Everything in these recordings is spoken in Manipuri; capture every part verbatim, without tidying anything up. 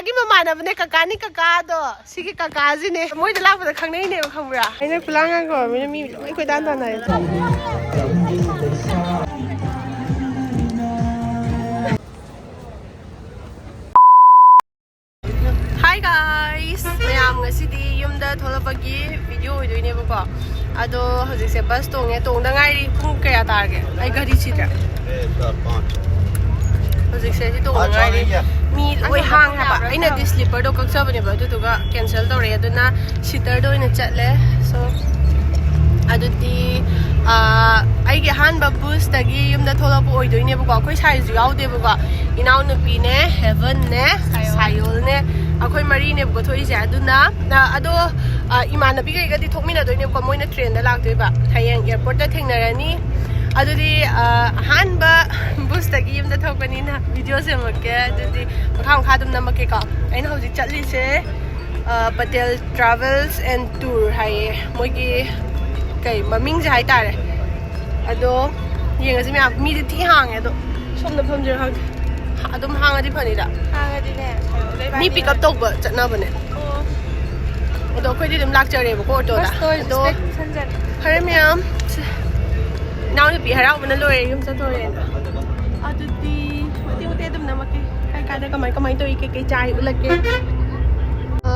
ꯑꯩꯒꯤ ꯃꯃꯥꯟꯅꯕꯅꯦ, ꯀꯀꯥꯅꯤ ꯀꯀꯥꯗꯣ꯫ ꯁꯤꯒꯤ ꯀꯀꯥꯁꯤꯅꯦ꯫ ꯃꯣꯏꯗ ꯂꯥꯛꯄꯗ ꯈꯪꯅꯩꯅꯦꯕ, ꯈꯪꯕ꯭ꯔꯥ? ꯑꯩꯅ ꯈꯨꯂꯥꯡ ꯉꯥꯡ ꯀꯧꯔꯕꯅꯤꯅ ꯃꯤ ꯂꯣꯏ ꯀꯣꯏꯇꯥꯟ ꯇꯥꯟꯅꯔꯦ꯫ Hi guys! ꯃꯌꯥꯝ, ꯉꯁꯤꯗꯤ ꯌꯨꯝꯗ ꯊꯣꯛꯂꯛꯄꯒꯤ ꯚꯤꯗꯤꯑꯣ ꯑꯣꯏꯗꯣꯏꯅꯦꯕꯀꯣ꯫ ꯑꯗꯣ ꯍꯧꯖꯤꯛꯁꯦ ꯕꯁ ꯇꯣꯡꯉꯦ, ꯇꯣꯡꯗ ꯉꯥꯏꯔꯤ꯫ ꯄꯨꯡ ꯀꯌꯥ ꯇꯥꯔꯒꯦ? ꯑꯩ ꯒꯥꯔꯤ ꯁꯤꯗ꯭ꯔꯦ꯫ ꯍꯧꯖꯤꯛꯁꯦ ꯁꯤ ꯇꯣꯡꯗ ꯉꯥꯏꯔꯤ꯫ ꯃꯤ ꯂꯣꯏ ꯍꯥꯡꯉꯦ ꯍꯥꯏꯕ꯫ ꯑꯩꯅꯗꯤ ꯁ꯭ꯂꯤꯞꯄꯔꯗꯣ ꯀꯛꯆꯕꯅꯦꯕ, ꯑꯗꯨꯗꯨꯒ ꯀꯦꯟꯁꯦꯜ ꯇꯧꯔꯛꯑꯦ꯫ ꯑꯗꯨꯅ ꯁꯤꯇꯔꯗ ꯑꯣꯏꯅ ꯆꯠꯂꯦ꯫ So ꯑꯗꯨꯗꯤ, ꯑ, ꯑꯩꯒꯤ ꯑꯍꯥꯟꯕ ꯕꯨꯁꯇꯒꯤ ꯌꯨꯝꯗ ꯊꯣꯛꯂꯛꯄ ꯑꯣꯏꯗꯣꯏꯅꯦꯕꯀꯣ꯫ ꯑꯩꯈꯣꯏ ꯁꯥꯏꯁꯨ ꯌꯥꯎꯗꯦꯕꯀꯣ꯫ ꯏꯅꯥꯎꯅꯨꯄꯤꯅꯦ, ꯍꯦꯕꯟꯅꯦ, ꯁꯥꯌꯣꯜꯅꯦ, ꯑꯩꯈꯣꯏ ꯃꯔꯤꯅꯦꯕꯀꯣ ꯊꯣꯛꯏꯁꯦ꯫ ꯑꯗꯨꯅ, ꯑ, ꯑꯗꯣ, ꯑ, ꯏꯃꯥꯟꯅꯕꯤꯈꯩꯒꯗꯤ ꯊꯣꯛꯃꯤꯟꯅꯗꯣꯏꯅꯦꯕꯀꯣ꯫ ꯃꯣꯏꯅ ꯇ꯭ꯔꯦꯟꯗ ꯂꯥꯛꯇꯣꯏꯕ꯫ ꯍꯌꯦꯡ ꯑꯦꯌꯔꯄꯣꯔꯠꯇ ꯊꯦꯡꯅꯔꯅꯤ꯫ ꯑꯗꯨꯗꯤ, ꯑ, ꯑꯍꯥꯟꯕ ꯕꯨꯁꯇꯒꯤ ꯌꯨꯝꯗ ꯊꯣꯛꯄꯅꯤꯅ ꯚꯤꯗꯤꯑꯣ ꯁꯦꯝꯃꯛꯀꯦ꯫ ꯑꯗꯨꯗꯤ ꯃꯈꯥ ꯃꯈꯥ ꯑꯗꯨꯝ ꯅꯝꯃꯛꯀꯦꯀꯣ꯫ ꯑꯩꯅ ꯍꯧꯖꯤꯛ ꯆꯠꯂꯤꯁꯦ, ꯑ, Patel Travels and Tour ꯍꯥꯏꯌꯦ ꯃꯣꯏꯒꯤ, ꯀꯩ ꯃꯃꯤꯡꯁꯦ ꯍꯥꯏꯇꯥꯔꯦ꯫ ꯑꯗꯣ ꯌꯦꯡꯉꯁꯤ ꯃꯌꯥꯝ, ꯃꯤꯗꯤ ꯊꯤ ꯍꯥꯡꯉꯦ꯫ ꯑꯗꯣ ꯁꯣꯝꯗ ꯐꯝꯁꯤꯔ ꯈꯪꯗꯦ꯫ ꯑꯗꯨꯝ ꯍꯥꯡꯉꯗꯤ ꯐꯅꯤꯗ꯫ ꯍꯥꯡꯉꯗꯤꯅꯦ, ꯁꯥꯌꯣꯗ ꯃꯤ ꯏꯕꯥꯅꯤ ꯄꯤꯛ ꯑꯞ ꯇꯧꯕ ꯆꯠꯅꯕꯅꯦ꯫ ꯑꯣ꯫ ꯑꯗꯣ ꯑꯩꯈꯣꯏꯗꯤ ꯑꯗꯨꯝ ꯂꯥꯛꯆꯔꯦꯕꯀꯣ ꯑꯣꯇꯣꯗ꯫ ꯕꯁꯇ ꯑꯣꯏꯔꯁꯨ ꯑꯗꯣ ꯁꯤꯗ ꯀꯨꯝꯁꯟꯖꯔꯦ꯫ ꯐꯔꯦ ꯃꯌꯥꯝ, ꯏꯅꯥꯎꯅꯨꯄꯤ ꯍꯔꯥꯎꯕꯅ ꯂꯣꯏꯔꯦ ꯌꯨꯝ ꯆꯠꯇꯣꯔꯦꯅ꯫ ꯑꯗꯨꯗꯤ ꯃꯇꯦꯛ ꯃꯇꯦꯛ ꯑꯗꯨꯝ ꯅꯝꯃꯛꯀꯦ꯫ ꯀꯥꯏ ꯀꯥꯏꯗ ꯀꯃꯥꯏ ꯀꯃꯥꯏ ꯇꯧꯔꯤ, ꯀꯩꯀꯩ ꯆꯥꯏ ꯎꯠꯂꯛꯀꯦ꯫ ꯑ,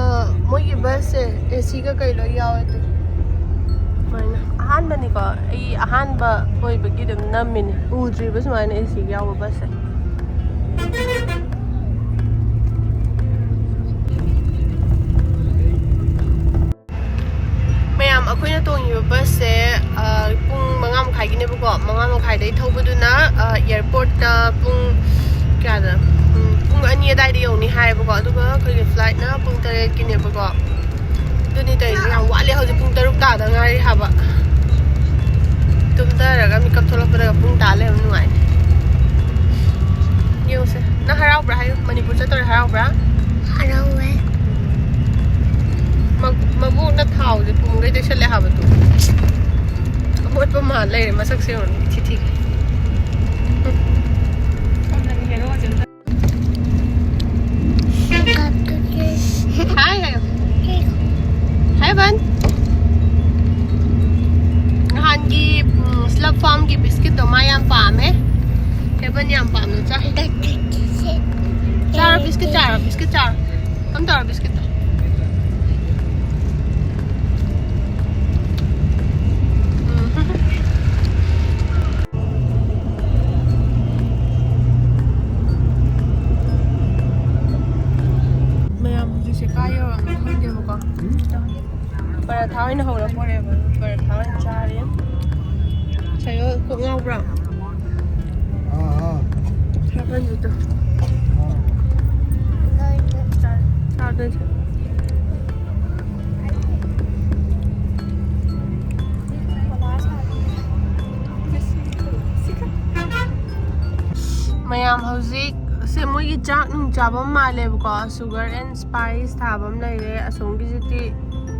ꯃꯣꯏꯒꯤ ꯕꯁꯁꯦ ꯑꯦ ꯁꯤꯒ ꯀꯩ ꯂꯣꯏ ꯌꯥꯎꯋꯦ ꯑꯗꯨ꯫ ꯑꯗꯨꯃꯥꯏꯅ꯫ ꯑꯍꯥꯟꯕꯅꯤꯀꯣ, ꯑꯩ ꯑꯍꯥꯟꯕ ꯑꯣꯏꯕꯒꯤ ꯑꯗꯨꯝ ꯅꯝꯃꯤꯅꯦ꯫ ꯎꯗ꯭ꯔꯤꯕ ꯁꯨꯃꯥꯏꯅ ꯑꯦ ꯁꯤꯒ ꯌꯥꯎꯕ ꯕꯁꯁꯦ꯫ ꯃꯌꯥꯝ, ꯑꯩꯈꯣꯏꯅ ꯇꯣꯡꯉꯤꯕ ꯕꯁꯁꯦ, ꯑ, ꯄꯨꯡ ꯃꯉꯥ ꯃꯈꯥꯏꯒꯤꯅꯦꯕꯀꯣ꯫ ꯃꯉꯥ ꯃꯈꯥꯏꯗꯩ ꯊꯧꯕꯗꯨꯅ, ꯑ, ꯑꯦꯌꯔꯄꯣꯔꯠꯇ ꯄꯨꯡ ꯀꯌꯥꯗ? ꯎꯝ, ꯄꯨꯡ ꯑꯅꯤ ꯑꯗꯥꯏꯗ ꯌꯧꯅꯤ ꯍꯥꯏꯌꯦꯕꯀꯣ꯫ ꯑꯗꯨꯒ ꯑꯩꯈꯣꯏꯒꯤ ꯐ꯭ꯂꯥꯏꯠꯅ ꯄꯨꯡ ꯇꯔꯦꯠꯀꯤꯅꯦꯕꯀꯣ꯫ ꯑꯗꯨꯅꯤ ꯇꯧꯔꯤꯁꯦ, ꯌꯥꯝ ꯋꯥꯠꯂꯤ꯫ ꯍꯧꯖꯤꯛ ꯄꯨꯡ ꯇꯔꯨꯛ ꯇꯥꯗ ꯉꯥꯏꯔꯤ ꯍꯥꯏꯕ꯫ ꯇꯨꯝꯊꯔꯒ ꯃꯤꯀꯞ ꯊꯣꯛꯂꯛꯄꯗꯒ ꯄꯨꯡ ꯇꯥ ꯂꯩꯔꯝꯕ ꯅꯨꯡꯉꯥꯏꯅꯤ꯫ ꯌꯦꯡꯉꯨꯁꯦ꯫ ꯅꯪ ꯍꯔꯥꯎꯕ꯭ꯔꯥ ꯍꯥꯏꯌꯨ꯫ ꯃꯅꯤꯄꯨꯔ ꯆꯠꯇꯧꯔꯦ ꯍꯔꯥꯎꯕ꯭ꯔꯥ? ꯍꯔꯥꯎꯋꯦ꯫ ꯃ-, ꯃꯕꯣꯛꯅ ꯊꯥꯎꯁꯦ ꯄꯨꯝꯈꯩ ꯇꯩꯁꯜꯂꯦ ꯍꯥꯏꯕꯗꯨ꯫ ꯑꯃꯣꯠꯄ ꯃꯥꯜ ꯂꯩꯔꯦ ꯃꯁꯛꯁꯦ ꯌꯦꯡꯉꯨꯅꯦ, ꯏꯊꯤ ꯊꯤꯒꯩ꯫ ꯁꯣꯝꯗꯅꯤ ꯍꯦꯔꯣꯁꯦ ꯑꯝꯇ꯫ ꯕꯤꯁꯀꯤꯠ ꯆꯥꯔꯣ꯫ ꯀꯝ ꯇꯧꯔꯣ ꯕꯤꯁꯀꯤꯠꯇꯣ? ꯎꯝ꯫ ꯃꯌꯥꯝ ꯍꯧꯖꯤꯛꯁꯦ ꯀꯥꯏ ꯌꯧꯔꯕꯅꯣ ꯈꯪꯗꯦꯕꯀꯣ꯫ ꯄꯔꯥꯊꯥ ꯑꯣꯏꯅ ꯍꯧꯔ ꯄꯣꯔꯛꯑꯦꯕ꯫ ꯄꯔꯥꯊꯥ ꯑꯣꯏꯅ ꯆꯥꯔꯦ꯫ ꯁꯥꯏꯌꯣ, ꯀꯣꯛ ꯉꯥꯎꯕ꯭ꯔꯥ? ꯑꯥ, ꯑꯥ꯫ ꯁꯥꯕꯟꯁꯤꯗꯣ꯫ ꯑꯥ꯫ ꯆꯥꯗꯣꯏꯁꯦ꯫ ꯃꯌꯥꯝ ꯍꯧꯖꯤꯛ ꯁꯦ ꯃꯣꯏꯒꯤ ꯆꯥꯛ ꯅꯨꯡ ꯆꯥꯐꯝ ꯃꯥꯜꯂꯦꯕꯀꯣ꯫ Sugar and Spice ꯊꯥꯕ ꯑꯃ ꯂꯩꯔꯦ꯫ ꯑꯁꯣꯝꯒꯤꯁꯤꯗꯤ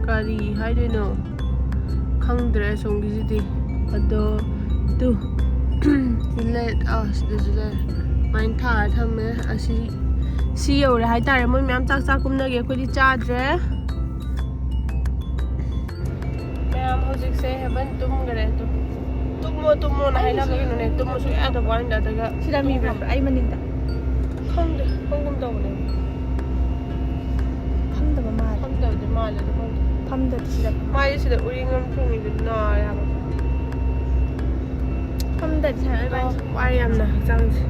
ꯀꯔꯤ ꯍꯥꯏꯗꯣꯏꯅꯣ? ꯈꯪꯗ꯭ꯔꯦ ꯑꯁꯣꯝꯒꯤꯁꯤꯗꯤ꯫ ꯑꯗꯣ ꯇꯨ ꯁꯤꯗ ꯂꯩ-, ꯑꯥ, ꯁꯤꯗꯁꯨ ꯂꯩꯔꯦ꯫ ꯑꯗꯨꯃꯥꯏꯅ ꯊꯥꯔ ꯊꯝꯃꯦ꯫ ꯑꯁꯤ, ꯁꯤ ꯌꯧꯔꯦ ꯍꯥꯏꯇꯥꯔꯦ꯫ ꯃꯣꯏ ꯃꯌꯥꯝ ꯆꯥꯛ ꯆꯥ ꯀꯨꯝꯅꯒꯦ꯫ ꯑꯩꯈꯣꯏꯗꯤ ꯆꯥꯗ꯭ꯔꯦ꯫ ꯃꯌꯥꯝ ꯍꯧꯖꯤꯛꯁꯦ ꯍꯦꯕꯟ ꯇꯨꯝꯈ꯭ꯔꯦ꯫ ꯇꯨꯝ-, ꯇꯨꯝꯃꯣ ꯇꯨꯝꯃꯣꯅ ꯍꯥꯏꯅꯕꯒꯤꯅꯅꯦ, ꯇꯨꯝꯕ ꯁꯨꯡꯌꯥ ꯌꯥꯗꯕ ꯋꯥꯅꯤꯗ꯫ ꯑꯗꯨꯒ ꯁꯤꯗ ꯃꯤ ꯇꯨꯝꯈ꯭ꯔꯕ? ꯐꯝꯕ꯭ꯔꯥ? ꯑꯩ ꯃꯅꯤꯡꯗ꯫ ꯈꯪꯗꯦ, ꯐꯝꯒꯨꯝ ꯇꯧꯕꯅꯦ꯫ ꯐꯝꯗꯕ ꯃꯥꯜꯂꯦ꯫ ꯐꯝꯗꯕꯗꯤ ꯃꯥꯜꯂꯦ, ꯑꯗꯣ ꯈꯪꯗꯦ꯫ ꯐꯝꯗꯗꯤ ꯁꯤꯗ ꯐꯝ-, ꯃꯥꯏꯁꯦ ꯁꯤꯗ ꯎꯔꯤꯡ ꯑꯃ ꯊꯨꯡꯉꯤꯗꯨ ꯅꯥꯔꯦ ꯍꯥꯏꯕ꯫ ꯐꯝꯗꯗꯤ ꯁꯥꯟꯅ ꯏꯕꯥꯅꯤ꯫ ꯋꯥꯔꯦ ꯌꯥꯝꯅ ꯍꯛꯆꯥꯡꯁꯦ꯫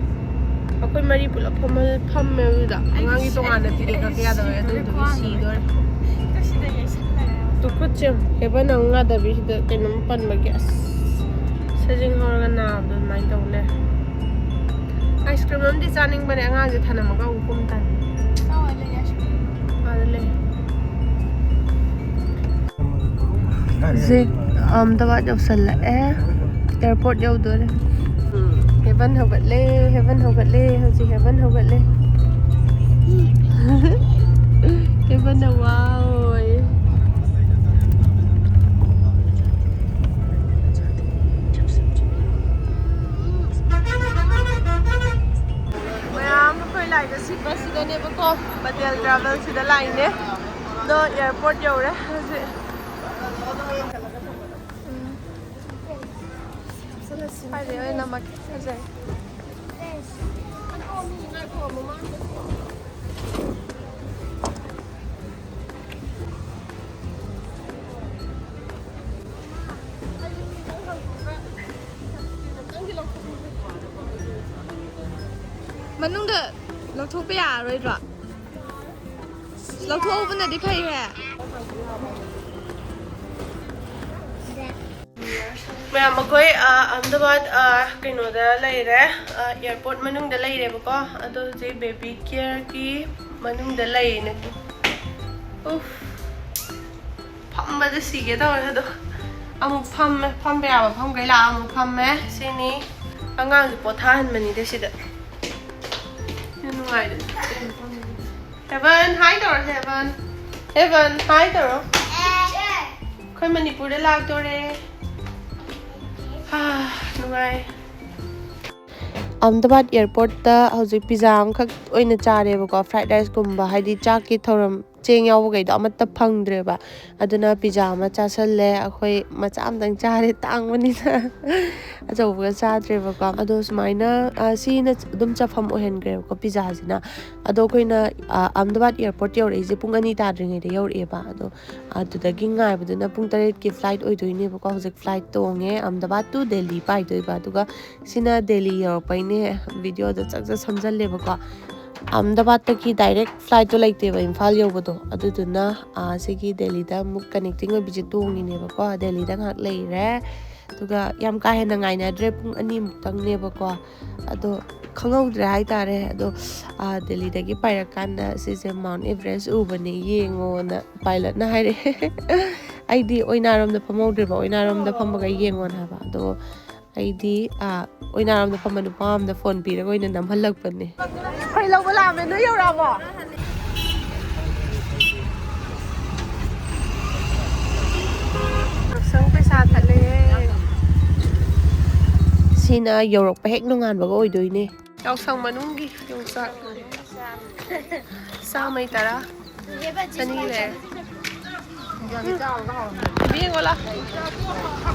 ꯑꯩꯈꯣꯏ ꯃꯔꯤ ꯄꯨꯂꯞ ꯐꯝꯃ-, ꯐꯝꯃꯦ ꯑꯗꯨꯗ꯫ ꯑꯉꯥꯡꯒꯤ ꯇꯣꯉꯥꯟꯅ ꯄꯤꯔꯦ ꯈꯛ ꯌꯥꯗꯕ ꯑꯗꯨꯗꯨꯒꯤ ꯁꯤꯗꯣꯔꯦ꯫ ꯇꯨ ꯈꯨꯠꯁꯦ ꯌꯦꯡꯉꯣ꯫ ꯍꯦꯕꯟ ꯑꯃꯨꯛ ꯌꯥꯗꯕꯤ ꯁꯤꯗ ꯀꯩꯅꯣꯝ ꯄꯟꯕꯒꯤ ꯑꯁ ꯁꯖꯤꯡ ꯍꯧꯔꯒ ꯅꯥꯕꯗꯣ ꯑꯗꯨꯃꯥꯏꯅ ꯇꯧ ꯂꯩꯔꯦ꯫ ꯑꯥꯏꯁ ꯀ꯭ꯔꯤꯝ ꯑꯃꯗꯤ ꯆꯥꯅꯤꯡꯕꯅꯦ, ꯑꯉꯥꯡꯁꯦ ꯊꯅꯝꯃꯒ ꯑꯃꯨꯛ ꯀꯨꯝ ꯇꯥꯅꯤ꯫ ꯀꯥꯏꯋꯥꯏ ꯂꯩꯒꯦ ꯑꯥꯏꯁ ꯀ꯭ꯔꯤꯝ? ꯑꯥꯗ ꯂꯩ꯫ ꯍꯧꯖꯤꯛ ꯑꯍꯃꯗꯕꯥꯗ ꯌꯧꯁꯜꯂꯛꯑꯦ꯫ ꯑꯦꯌꯥꯔꯄꯣꯔꯠ ꯌꯧꯗꯣꯔꯦ꯫ ꯍꯦꯕꯟ ꯍꯧꯒꯠꯂꯦ, ꯍꯦꯕꯟ ꯍꯧꯒꯠꯂꯦ, ꯍꯧꯖꯤꯛ ꯍꯦꯕꯟ ꯍꯧꯒꯠꯂꯦ꯫ ꯍꯦꯕꯟꯅ ꯋꯥꯎ ꯑꯣꯏ꯫ ꯃꯌꯥꯝ ꯑꯩꯈꯣꯏ ꯂꯥꯏꯟꯗ ꯁꯤ ꯕꯁꯁꯤꯗꯅꯦꯕꯀꯣ, ꯄꯇꯦꯜ ꯇ꯭ꯔꯥꯚꯦꯜꯁꯤꯗ ꯂꯥꯏꯟꯅꯦ꯫ ꯑꯗꯣ ꯑꯦꯌꯥꯔꯄꯣꯔꯠ ꯌꯧꯔꯦ ꯍꯧꯖꯤꯛ꯫ ꯁ꯭ꯋꯥꯏꯗꯩ ꯑꯣꯏꯅ ꯅꯝꯃꯛꯀꯦ, ꯐꯖꯩ꯫ ꯃꯅꯨꯡꯗ ꯂꯧꯊꯣꯛꯄ ꯌꯥꯔꯔꯣꯏꯗ꯭ꯔꯣ? ꯂꯧꯊꯣꯛꯍꯧꯕꯅꯗꯤ ꯐꯩꯍꯦ꯫ ꯃꯌꯥꯝ, ꯑꯩꯈꯣꯏ ꯑ, ꯑꯍꯃꯗꯥꯕꯥꯗ ꯑ, ꯀꯩꯅꯣꯗ ꯂꯩꯔꯦ, ꯑ, ꯑꯦꯌꯥꯔꯄꯣꯔꯠ ꯃꯅꯨꯡꯗ ꯂꯩꯔꯦꯕꯀꯣ꯫ ꯑꯗꯣ ꯍꯧꯖꯤꯛ ꯕꯦꯕꯤ ꯀꯦꯌꯔꯒꯤ ꯃꯅꯨꯡꯗ ꯂꯩꯔꯤꯅꯦ꯫ ꯎꯐ꯫ ꯐꯝꯕꯗ ꯁꯤꯒꯦ ꯇꯧꯔꯦ꯫ ꯑꯗꯣ ꯑꯃꯨꯛ ꯐꯝꯃꯦ, ꯐꯝꯕ ꯌꯥꯕ ꯐꯝꯈꯩ ꯂꯥꯛꯑ ꯑꯃꯨꯛ ꯐꯝꯃꯦ꯫ ꯁꯤꯅꯤ꯫ ꯑꯉꯥꯡꯁꯦ ꯄꯣꯊꯥꯍꯟꯕꯅꯤꯗ ꯁꯤꯗ꯫ ꯁꯤ ꯅꯨꯡꯉꯥꯏꯗꯅ꯫ ꯍꯦꯕꯟ, ꯍꯥꯏ ꯇꯧꯔꯣ, ꯍꯦꯕꯟ꯫ ꯍꯦꯕꯟ, ꯍꯥꯏ ꯇꯧꯔꯣ꯫ ꯑꯩꯈꯣꯏ ꯃꯅꯤꯄꯨꯔꯗ ꯂꯥꯛꯇꯣꯔꯦ꯫ ꯍꯥ, ꯅꯨꯡꯉꯥꯏ꯫ ꯑꯍꯃꯗꯥꯕꯥꯗ ꯑꯦꯌꯥꯔꯄꯣꯔꯠꯇ ꯍꯧꯖꯤꯛ ꯄꯤꯖꯥ ꯑꯃꯈꯛ ꯑꯣꯏꯅ ꯆꯥꯔꯦꯕꯀꯣ, ꯐ꯭ꯔꯥꯏꯗ ꯔꯥꯏꯁꯀꯨꯝꯕ, ꯍꯥꯏꯗꯤ ꯆꯥꯛꯀꯤ ꯊꯧꯔꯝ ꯆꯦꯡ ꯌꯥꯎꯕꯈꯩꯗꯣ ꯑꯃꯠꯇ ꯐꯪꯗ꯭ꯔꯦꯕ꯫ ꯑꯗꯨꯅ ꯄꯤꯖꯥ ꯑꯃ ꯆꯥꯁꯜꯂꯦ꯫ ꯑꯩꯈꯣꯏ ꯃꯆꯥ ꯑꯃꯇꯪ ꯆꯥꯔꯦ, ꯇꯥꯡꯕꯅꯤꯅ꯫ ꯑꯆꯧꯕꯒ ꯆꯥꯗ꯭ꯔꯦꯕꯀꯣ꯫ ꯑꯗꯣ ꯁꯨꯃꯥꯏꯅ, ꯑ, ꯁꯤꯅ ꯑꯗꯨꯝ ꯆꯐꯝ ꯑꯣꯏꯍꯟꯈ꯭ꯔꯦꯕꯀꯣ ꯄꯤꯖꯥꯁꯤꯅ꯫ ꯑꯗꯣ ꯑꯩꯈꯣꯏꯅ, ꯑ, ꯑꯍꯃꯗꯥꯕꯥꯗ ꯑꯦꯌꯥꯔꯄꯣꯔꯠ ꯌꯧꯔꯛꯏꯁꯦ ꯄꯨꯡ ꯑꯅꯤ ꯇꯥꯗ꯭ꯔꯤꯉꯩꯗ ꯌꯧꯔꯛꯑꯦꯕ꯫ ꯑꯗꯣ ꯑꯗꯨꯗꯒꯤ ꯉꯥꯏꯕꯗꯨꯅ ꯄꯨꯡ ꯇꯔꯦꯠꯀꯤ ꯐ꯭ꯂꯥꯏꯠ ꯑꯣꯏꯗꯣꯏꯅꯦꯕꯀꯣ꯫ ꯍꯧꯖꯤꯛ ꯐ꯭ꯂꯥꯏꯠ ꯇꯣꯡꯉꯦ, ꯑꯍꯃꯗꯥꯕꯥꯗ to ꯗꯦꯜꯂꯤ ꯄꯥꯏꯗꯣꯏꯕ꯫ ꯑꯗꯨꯒ ꯁꯤꯅ ꯗꯦꯜꯂꯤ ꯌꯧꯔꯛꯄꯩꯅꯦ, ꯚꯤꯗꯤꯑꯣꯗꯣ ꯆꯥꯛ ꯆꯥꯛ ꯁꯝꯖꯜꯂꯦꯕꯀꯣ꯫ ꯑꯍꯃꯗꯥꯕꯥꯗꯇꯒꯤ ꯗꯥꯏꯔꯦꯛ ꯐ꯭ꯂꯥꯏꯠꯇꯣ ꯂꯩꯇꯦꯕ ꯏꯝꯐꯥꯜ ꯌꯧꯕꯗꯣ꯫ ꯑꯗꯨꯗꯨꯅ, ꯑꯥ, ꯁꯤꯒꯤ ꯗꯦꯜꯂꯤꯗ ꯑꯃꯨꯛ ꯀꯅꯦꯛꯇꯤꯡ ꯑꯣꯏꯕꯁꯦ ꯇꯣꯡꯉꯤꯅꯦꯕꯀꯣ꯫ ꯗꯦꯜꯂꯤꯗ ꯉꯥꯏꯍꯥꯛ ꯂꯩꯔꯦ, ꯑꯗꯨꯒ ꯌꯥꯝ ꯀꯥ ꯍꯦꯟꯅ ꯉꯥꯏꯅꯗ꯭ꯔꯦ, ꯄꯨꯡ ꯑꯅꯤꯃꯨꯛꯇꯪꯅꯦꯕꯀꯣ꯫ ꯑꯗꯣ ꯈꯪꯍꯧꯗ꯭ꯔꯦ ꯍꯥꯏꯇꯥꯔꯦ꯫ ꯑꯗꯣ, ꯑꯥ, ꯗꯦꯜꯂꯤꯗꯒꯤ ꯄꯥꯏꯔꯛꯀꯥꯟꯗ ꯁꯤꯁꯦ ꯃꯥꯎꯟ ꯑꯦꯚꯔꯦꯁ ꯎꯕꯅꯦ, ꯌꯦꯡꯉꯣꯅ ꯄꯥꯏꯂꯠꯅ ꯍꯥꯏꯔꯛꯑꯦ꯫ ꯑꯩꯗꯤ ꯑꯣꯏꯅꯥꯔꯣꯝꯗ ꯐꯝꯍꯧꯗ꯭ꯔꯦꯕ, ꯑꯣꯏꯅꯥꯔꯣꯝꯗ ꯐꯝꯃꯒ ꯌꯦꯡꯉꯣꯅ ꯍꯥꯏꯕ꯫ ꯑꯗꯣ ꯑꯩꯗꯤ, ꯑꯥ, ꯑꯣꯏꯅꯥꯔꯣꯝꯗ ꯐꯝꯕ ꯅꯨꯄꯥ ꯑꯃꯗ ꯐꯣꯟ ꯄꯤꯔꯒ ꯑꯣꯏꯅ ꯅꯝꯍꯜꯂꯛꯄꯅꯦ꯫ ꯑꯩꯈꯣꯏ ꯂꯧꯕ ꯂꯥꯛꯑꯝꯃꯦ, ꯅꯣꯏ ꯌꯧꯔꯛꯑꯕꯣ? ꯌꯥꯎꯁꯪ ꯄꯩꯁꯥ ꯊꯠꯂꯦ꯫ ꯁꯤꯅ ꯌꯧꯔꯛꯄ ꯍꯦꯛ ꯅꯣꯡꯉꯥꯟꯕꯒ ꯑꯣꯏꯗꯣꯏꯅꯦ꯫ ꯌꯥꯎꯁꯪ ꯃꯅꯨꯡꯒꯤ ꯌꯣꯡꯆꯥꯛ꯫ ꯆꯥꯝꯃꯩ ꯇꯔꯥ꯫ ꯆꯅꯤ ꯂꯩꯔꯦ꯫ ꯌꯦꯡꯉꯣ ꯂꯥꯎ꯫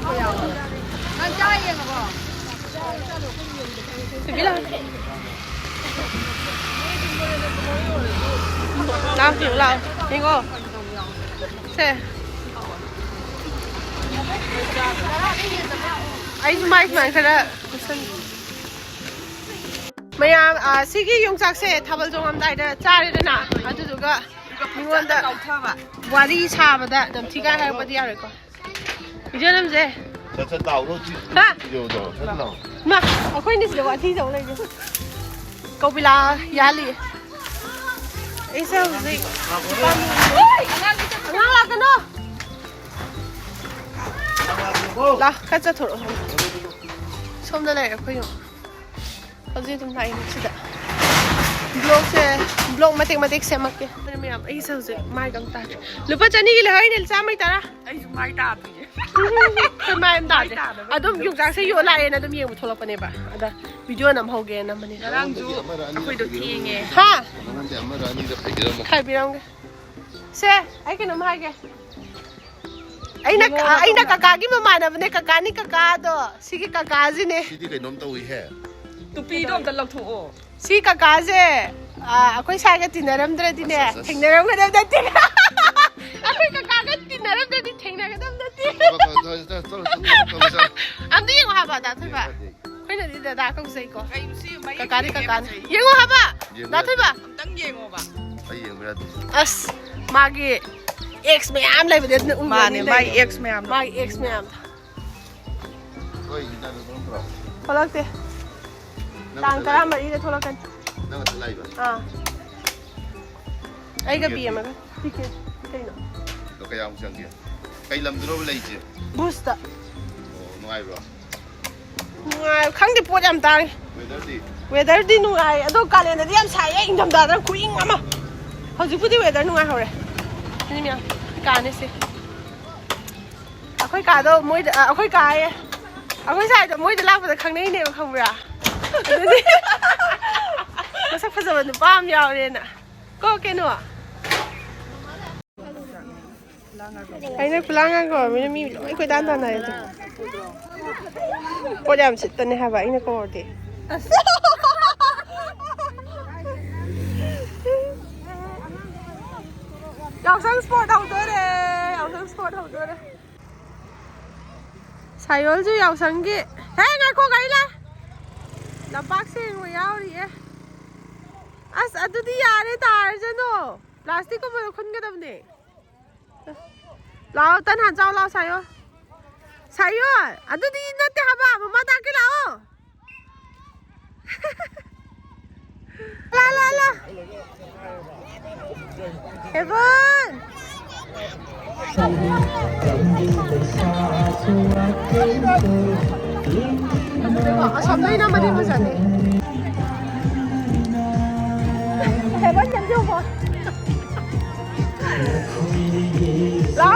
ꯅꯪ ꯆꯥ ꯌꯦꯡꯉꯕꯣ? ꯊꯣꯏꯕꯤ ꯂꯥꯎ꯫ ꯂꯥꯎ, ꯌꯦꯡꯉꯣ ꯂꯥꯎ꯫ ꯌꯦꯡꯉꯣ꯫ ꯁꯦ꯫ ꯑꯩꯁꯨ ꯃꯥꯏ ꯁꯨꯃꯥꯏꯅ ꯈꯔ ꯀꯨꯞꯁꯟꯒꯦ꯫ ꯃꯌꯥꯝ, ꯑ, ꯁꯤꯒꯤ ꯌꯣꯡꯆꯥꯛꯁꯦ ꯊꯥꯕꯜ ꯆꯣꯡꯉꯝꯗꯥꯏꯗ ꯆꯥꯔꯦꯗꯅ, ꯑꯗꯨꯗꯨꯒ ꯃꯤꯉꯣꯟꯗ ꯀꯥꯎꯊꯕ꯫ ꯋꯥꯔꯤ ꯁꯥꯕꯗ ꯅꯝꯊꯤ ꯀꯥꯏ ꯍꯥꯏꯔꯛꯄꯗꯤ ꯌꯥꯔꯣꯏꯀꯣ꯫ ꯚꯤꯗꯤꯑꯣ ꯅꯝꯁꯦ꯫ ꯁꯠ ꯁꯠ ꯂꯥꯎꯔꯣ, ꯁꯤ ꯍꯥ? ꯚꯤꯗꯤꯑꯣꯗꯣ ꯁꯠ ꯂꯥꯎ꯫ ꯃꯥ, ꯑꯩꯈꯣꯏꯅ ꯁꯤꯗ ꯋꯥꯊꯤ ꯇꯧ ꯂꯩꯁꯦ꯫ ꯀꯧꯕꯤꯂꯥ ꯌꯥꯜꯂꯤ꯫ ꯑꯩꯁꯦ ꯍꯧꯖꯤꯛ ꯑꯉꯥꯡ ꯂꯥꯛꯀꯅꯣ꯫ ꯂꯥ, ꯈꯔ ꯆꯠꯊꯣꯔꯛꯑꯣ ꯁꯣꯝꯗ꯫ ꯁꯣꯝꯗ ꯂꯩꯔꯦ ꯑꯩꯈꯣꯏ ꯌꯨꯝ꯫ ꯍꯧꯖꯤꯛ ꯑꯗꯨꯝ ꯂꯥꯛꯏꯅꯦ ꯁꯤꯗ꯫ ꯕ꯭ꯂꯣꯛꯁꯦ, ꯕ꯭ꯂꯣꯛ ꯃꯇꯦꯛ ꯃꯇꯦꯛ ꯁꯦꯝꯃꯛꯀꯦ꯫ ꯑꯗꯨꯅ ꯃꯌꯥꯝ, ꯑꯩꯁꯦ ꯍꯧꯖꯤꯛ ꯃꯥꯏꯒ ꯑꯝ ꯇꯥꯗ꯭ꯔꯤ꯫ ꯂꯨꯄꯥ ꯆꯅꯤꯒꯤ ꯂꯩꯍꯧꯔꯤꯅꯦ, ꯆꯥꯝꯃꯩ ꯇꯔꯥ꯫ ꯑꯩꯁꯨ ꯃꯥꯏ ꯇꯥꯗ꯭ꯔꯤꯌꯦ꯫ ꯑꯩꯈꯣꯏ ꯃꯥꯏ ꯑꯝ ꯇꯥꯗ꯭ꯔꯤ꯫ ꯃꯥꯏ ꯇꯥꯗꯕ ꯑꯗꯨꯝ ꯌꯣꯡꯆꯥꯛꯁꯦ ꯌꯣꯜ ꯂꯥꯛꯑꯦꯅ ꯑꯗꯨꯝ ꯌꯦꯡꯕ ꯊꯣꯛꯂꯛꯄꯅꯦꯕ꯫ ꯑꯗ ꯚꯤꯗꯤꯑꯣ ꯅꯝꯍꯧꯒꯦꯅ ꯅꯝꯕꯅꯦ꯫ ꯉꯔꯥꯡꯁꯨ ꯑꯩꯈꯣꯏꯗꯣ ꯊꯦꯡꯉꯦ꯫ ꯍꯥ? ꯅꯉꯣꯟꯗ ꯑꯃꯔ ꯑꯅꯤꯔ ꯈꯥꯏꯕꯤꯔꯝꯃꯣ꯫ ꯈꯥꯏꯕꯤꯔꯝꯒꯦ꯫ ꯁꯦ, ꯑꯩ ꯀꯩꯅꯣꯝ ꯍꯥꯏꯒꯦ꯫ ꯑꯩꯅ, ꯌꯦꯡꯉꯣ, ꯑꯩꯅ ꯀꯀꯥꯒꯤ ꯃꯃꯥꯟꯅꯕꯅꯦ, ꯀꯀꯥꯅꯤ ꯀꯀꯥꯗꯣ꯫ ꯁꯤꯒꯤ ꯀꯀꯥꯁꯤꯅꯦ꯫ ꯁꯤꯗꯤ ꯀꯩꯅꯣꯝ ꯇꯧꯏꯍꯦ꯫ ꯇꯨꯄꯤꯗꯣ ꯑꯝꯇ ꯂꯧꯊꯣꯛꯑꯣ꯫ ꯁꯤ ꯀꯀꯥꯁꯦ, ꯑ, ꯑꯩꯈꯣꯏ ꯁ꯭ꯋꯥꯏꯒ ꯇꯤꯟꯅꯔꯝꯗ꯭ꯔꯗꯤꯅꯦ, ꯑꯁ, ꯑꯁ, ꯑꯁ꯫ ꯊꯦꯡꯅꯔꯝꯒꯗꯕ ꯅꯠꯇꯦ꯫ ꯑꯩꯈꯣꯏ ꯀꯀꯥꯒ ꯇꯤꯟꯅꯔꯝꯗ꯭ꯔꯗꯤ ꯊꯦꯡꯅꯒꯗꯕ ꯅꯠꯇꯦ꯫ ꯆꯠꯂꯣ, ꯆꯠꯂꯣ, ꯆꯠꯂꯣ, ꯆꯠꯂꯣ, ꯆꯠꯂꯣ, ꯆꯠꯂꯣ꯫ ꯑꯝꯇ ꯌꯦꯡꯉꯣ ꯍꯥꯏꯕ, ꯗꯥ ꯊꯣꯏꯕ꯫ ꯌꯦꯡꯉꯣ, ꯌꯦꯡꯉꯣ꯫ ꯑꯩꯈꯣꯏꯅꯗꯤ ꯗꯗꯥ ꯀꯧꯖꯩꯀꯣ꯫ ꯀꯩꯅꯣ ꯁꯤ ꯃꯌꯦꯛ ꯀꯀꯥꯗꯤ ꯁꯦꯡꯉꯦ ꯀꯀꯥꯅꯤ꯫ ꯐꯖꯩ꯫ ꯌꯦꯡꯉꯣ ꯍꯥꯏꯕ, ꯌꯦꯡꯉꯣ ꯗꯥ ꯊꯣꯏꯕ꯫ ꯌꯥꯗꯦ꯫ ꯑꯝꯇꯪ ꯌꯦꯡꯉꯣꯕ꯫ ꯑꯩ ꯌꯦꯡꯕ ꯌꯥꯗꯦ꯫ ꯑꯁ, ꯃꯥꯒꯤ ꯑꯦꯛꯁ ꯃꯌꯥꯝ ꯂꯩꯕꯗꯤ ꯑꯗꯨꯅ ꯎꯔꯅꯤ ꯃꯥꯅꯦ, ꯃꯥꯏ ꯂꯩꯕꯅꯦ꯫ ꯑꯦꯛꯁ ꯃꯌꯥꯝꯗꯣ꯫ ꯃꯥꯒꯤ ꯑꯦꯛꯁ ꯃꯌꯥꯝꯗꯣ꯫ ꯍꯣꯏ, ꯏꯟꯗꯤꯌꯥꯗ ꯊꯣꯛꯂꯛꯇ꯭ꯔꯣ? ꯊꯣꯛꯂꯛꯇꯦ꯫ ꯅꯪ ꯇꯥꯡ ꯀꯗꯥꯏ? ꯇꯔꯥꯃꯔꯤꯗ ꯊꯣꯛꯂꯛꯀꯅꯤ꯫ ꯅꯪ ꯑꯗꯨ ꯂꯥꯛꯏꯕ? ꯑꯥ꯫ ꯑꯩꯒ ꯇꯤꯀꯦꯠꯇꯤ? ꯕꯤ ꯑꯃꯒ꯫ ꯇꯤꯀꯦꯠ ꯀꯩꯅꯣ? ꯑꯗꯣ ꯀꯌꯥꯃꯨꯛ ꯆꯪꯒꯦ? ꯀꯩ ꯂꯝꯗꯅꯣꯕ ꯂꯩꯁꯦ? ꯕꯨꯁꯇ꯫ ꯑꯣ, ꯅꯨꯡꯉꯥꯏꯕ꯭ꯔꯣ? ꯅꯨꯡꯉꯥꯏ, ꯈꯪꯗꯦ, ꯄꯣꯠ ꯌꯥꯝ ꯇꯥꯡꯉꯤ꯫ ꯋꯦꯗꯔꯗꯤ? ꯋꯦꯗꯔꯗꯤ ꯅꯨꯡꯉꯥꯏ, ꯑꯗꯣ ꯀꯥꯂꯦꯟꯗꯗꯤ ꯌꯥꯝ ꯁꯥꯏꯌꯦ, ꯏꯪꯊꯝꯊꯥꯗꯅ ꯈꯨꯏꯪ ꯑꯃ꯫ ꯍꯧꯖꯤꯛꯄꯨꯗꯤ ꯋꯦꯗꯔ ꯅꯨꯡꯉꯥꯏꯍꯧꯔꯦ꯫ ꯁꯤꯅꯤ ꯃꯌꯥꯝ, ꯀꯥꯅꯤ ꯁꯤ꯫ ꯑꯩꯈꯣꯏ ꯀꯥꯗꯣ ꯃꯣꯏꯗ, ꯑ, ꯑꯩꯈꯣꯏ ꯀꯥ ꯍꯥꯏꯌꯦ꯫ ꯑꯩꯈꯣꯏ ꯁ꯭ꯋꯥꯏꯗꯣ ꯃꯣꯏꯗ ꯂꯥꯛꯄꯗ ꯈꯪꯅꯩꯅꯦꯕ, ꯈꯪꯕ꯭ꯔꯥ? ꯑꯗꯨꯗꯤ ꯃꯁꯛ ꯐꯖꯕ ꯅꯨꯄꯥ ꯑꯃ ꯌꯥꯎꯔꯦꯅ꯫ ꯀꯣ ꯀꯩꯅꯣ? ꯑꯩꯅ ꯈꯨꯂꯥꯡꯒꯥꯡ ꯀꯧꯔꯃꯤꯅ ꯃꯤ ꯂꯣꯏ ꯀꯣꯏꯇꯥꯟ ꯇꯥꯟꯅꯔꯦ ꯑꯗꯣ꯫ ꯄꯣꯠ ꯌꯥꯝ ꯁꯤꯠꯇꯅꯦ ꯍꯥꯏꯕ ꯑꯩꯅ ꯀꯧꯔꯗꯤ꯫ ꯌꯥꯎꯁꯪ ꯁ꯭ꯄꯣꯔꯠ ꯍꯧꯗꯣꯔꯦ꯫ ꯌꯥꯎꯁꯪ ꯁ꯭ꯄꯣꯔꯠ ꯍꯧꯗꯣꯔꯦ꯫ ꯁꯥꯏꯌꯣꯜꯁꯨ ꯌꯥꯎꯁꯪꯒꯤ꯫ ꯍꯦ, ꯉꯥꯏꯈꯣ, ꯒꯥꯔꯤ ꯂꯥꯛ꯫ ꯂꯝꯄꯥꯛ ꯁꯦꯡꯕ ꯌꯥꯎꯔꯤꯌꯦ꯫ ꯑꯁ, ꯑꯗꯨꯗꯤ ꯌꯥꯔꯦ, ꯇꯥꯔꯁꯅꯣ꯫ ꯄ꯭ꯂꯥꯁꯇꯤꯛꯀꯨꯝꯕꯗꯣ ꯈꯨꯟꯒꯗꯕꯅꯦ꯫ ꯂꯥꯛꯑꯣ, ꯇꯟ ꯍꯥꯟ ꯆꯥꯎ ꯂꯥꯛꯑꯣ, ꯁꯥꯌꯣ꯫ ꯁꯥꯌꯣ, ꯑꯗꯨꯗꯤ ꯅꯠꯇꯦ ꯍꯥꯏꯕ, ꯃꯃꯥ ꯇꯥꯛꯀꯦ ꯂꯥꯛꯑꯣ꯫ ꯂꯥ, ꯂꯥ, ꯂꯥ꯫ ꯍꯦꯕꯟ꯫ ꯑꯁꯣꯝꯗꯩꯅ ꯑꯃꯗꯤ ꯐꯖꯅꯤ꯫ ꯍꯦꯕꯟ ꯌꯥꯝ ꯌꯧꯕ꯫ ꯂꯥ꯫